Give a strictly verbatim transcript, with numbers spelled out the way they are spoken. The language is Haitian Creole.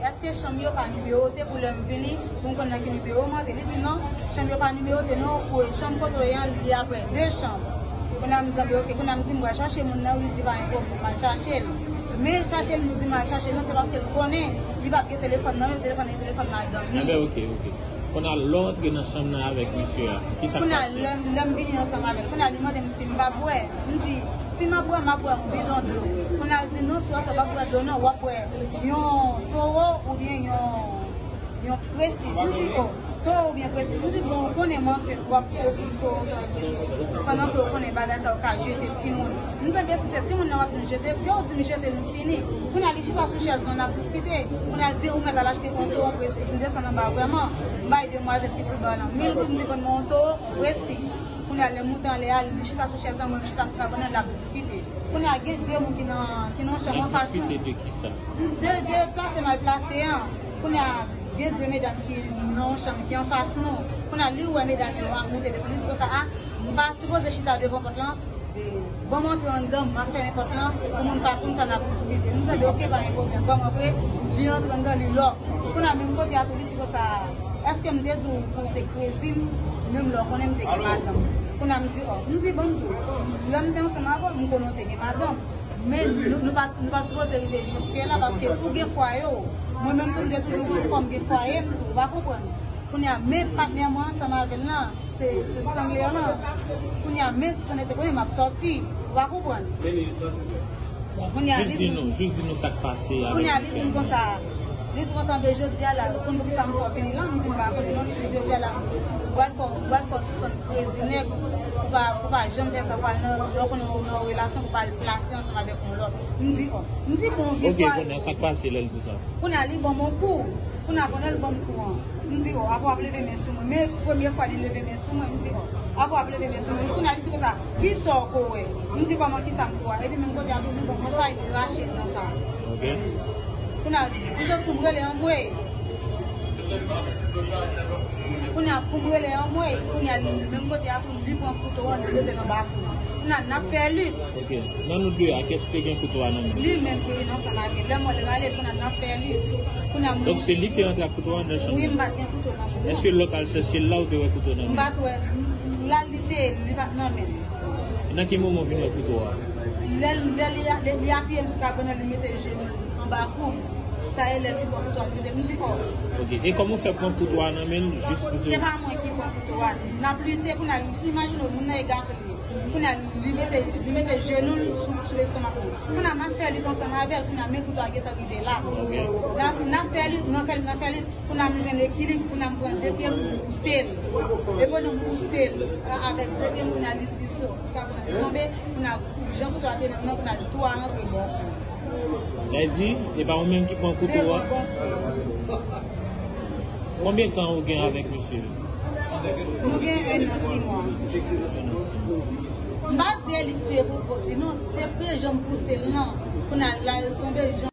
Èske chanm yo pa nimewote pou lè m vini, pou m konn nan ki nimewo m antre? Li di non, chanm yo pa nimewote non, pou chanm kote w ye an, li apre de chanm. Kounye a m di, anben, oke, kounye a m di m pral chache moun nan, li di pa gen pwoblèm, m al chache l. Men chache l, li di m al chache l, non, se paske l konnen li p ap gen telefòn nan men l, telefòn nan, telefòn madanm li. Anben, oke, oke. Kounye a, lè w antre nan chanm nan avèk mesye a, ki sa k pase? Kounye a, lè, lè m vini ansanm avè l, kounye a, li mande m si m p ap bwè. M di, si m ap bwè, m ap bwè yon bidon dlo. Kounye a, l di, non, si w ap bwè dlo, non, w ap bwè yon towo oubyen yon, yon prestij. M di, o, towo oubyen prestij. M di, bon, ou konnen m ansent, w ap ofri m towo ansanm ak prestij. Pandan ke w konnen bagay sa yo ka jete timoun. M di, enben, si se timoun nan w ap di m jete, depi w di m jete, nou fini. Kounye a, li chita sou chèz lan, n ap diskite. Kounye a, l di, ou mèt al achte yon towo prestij. M desann anba vrèman. M bay demwazèl ki sou ba lan mil goud, m di, vann mwen yon towo prestij. Kounye a, lè m moute anlè a, li chita sou chèz lan, mwen m chita sou kabann nan, l ap diskite. Kounye a, gen de moun ki nan, ki nan yon chanm anfas nou. Diskite de ki sa? De, de plase mal plase an. Kounye a, gen de medam ki nan yon chanm ki anfas nou. Kounye a, li wè medam yo ap moute desann, li di konsa, a, m pa sipoze chita devan pòt lan. E, ban m antre anndan, m ap fèmen pòt lan, pou moun pa konn sa n ap diskite. M di, oke, pa gen pwoblèm, ban m antre, li antre anndan, li lòk. Kounye a, menm kote a tou, li di konsa, èske m te di w pou w te krezi m, menm lè w konnen m te gen madanm? Kounye a, m di, o, m di, ban m di w, lè m te ansanm avè w, m konnen w te gen madanm. Men nou, nou pa, nou pa t sipoze rive jiske la, paske ou gen fwaye w. Mwen menm tou, m te toujou di w fò m gen fwaye m tou, ou pa konprann. Kounye a, men patnè mwen ansanm avè l lan, se, se Stanley lan. Kounye a, men Stanley te konnen m ap sòti, ou pa konprann. Kounye a, jis di nou, jis di nou sa k pase avèk li. Kounye a, li di m konsa, li di konsa, men jodi a la, ou konn poukisa m fè w vini la? M di m pa konnen non, li di jodi a la, ou pral fè, ou pral fè w sispann krezi nèg, ou pa, ou pa janm fè sa, ou pral nan, lè w konnen w nan yon relasyon, ou pral plase ansanm avèk yon lòt. M di, o. M di, bon, gen fwa. Oke, kounye a, sa k pase lè l di sa? Kounye a, li ban m yon kou. Kounye a, pandan l ban m kou an, m di, o, apre w ap leve men sou mwen. Men premye fwa li leve men sou mwen, m di, o, apre w ap leve men sou mwen. Kounye a, li di konsa, kisa w ko wè? M di, kòman kisa m ko wè? Epi menm kote a tou, li ban m yon fay, li rache nan sa. Oke. Kounye a, di jis pou m rele anmwey. Kounye a, pou m rele anmwey. Kounye a, menm kote a tou, li pran kouto an, li mete l anba kou. Kounye a, n ap fè lit. Ok. Nan nou de a, kiyès ki te gen kouto a nan men? Li menm ki vin ansanm avè l. Lè m wè l rale l, kounye a n ap fè lit. Kounye a m... Donk, se li ki te rantre ak kouto a nan chanm nan? Wi, m pa t gen kouto nan men m. Èske lè w t al chèche l la, ou te wè kouto nan men l? M pa t wè. La, li te, li pa t nan men l. Nan ki moman w vin wè kouto a? Lè, lè li, li, li apiye m sou kabann nan, li mete jenou l anba kou m. Sa e lè li pran kouto a, li mete m, m di, o. Ok. E kòman w fè pran kouto a nan men l, jis pou... Se pa mwen ki pran kouto a. N ap lite, kounye a, imajine w, moun nan e gason li ye. Kounye a, li mete, li mete jenou l sou, sou lestomak mwen. Kounye a, m ap fè lit ansanm avè l, kounye a, men kouto a gentan rive la. Ok. N ap, n ap fè lit, n ap fè lit, n ap fè lit. Kounye a, m jwenn ekilib, kounye a, m pran de pye m, m pouse l. E pandan m pouse l, a, avèk de pye m, kounye a, li, li so-, sou kabann nan, li tonbe, kounye a, jan kouto a te nan men l, kounye a, li tou a rantre bò kou m. Sa vle di, e pa ou menm ki pran kouto a? Devan Bondye. Konbyen tan ou gen avèk misye? Nou gen en an sis mwa. En an sis mwa. M pa di e li tiye pou kont li, non, se jan m pouse l lan. Kounye a, la, li tonbe, jan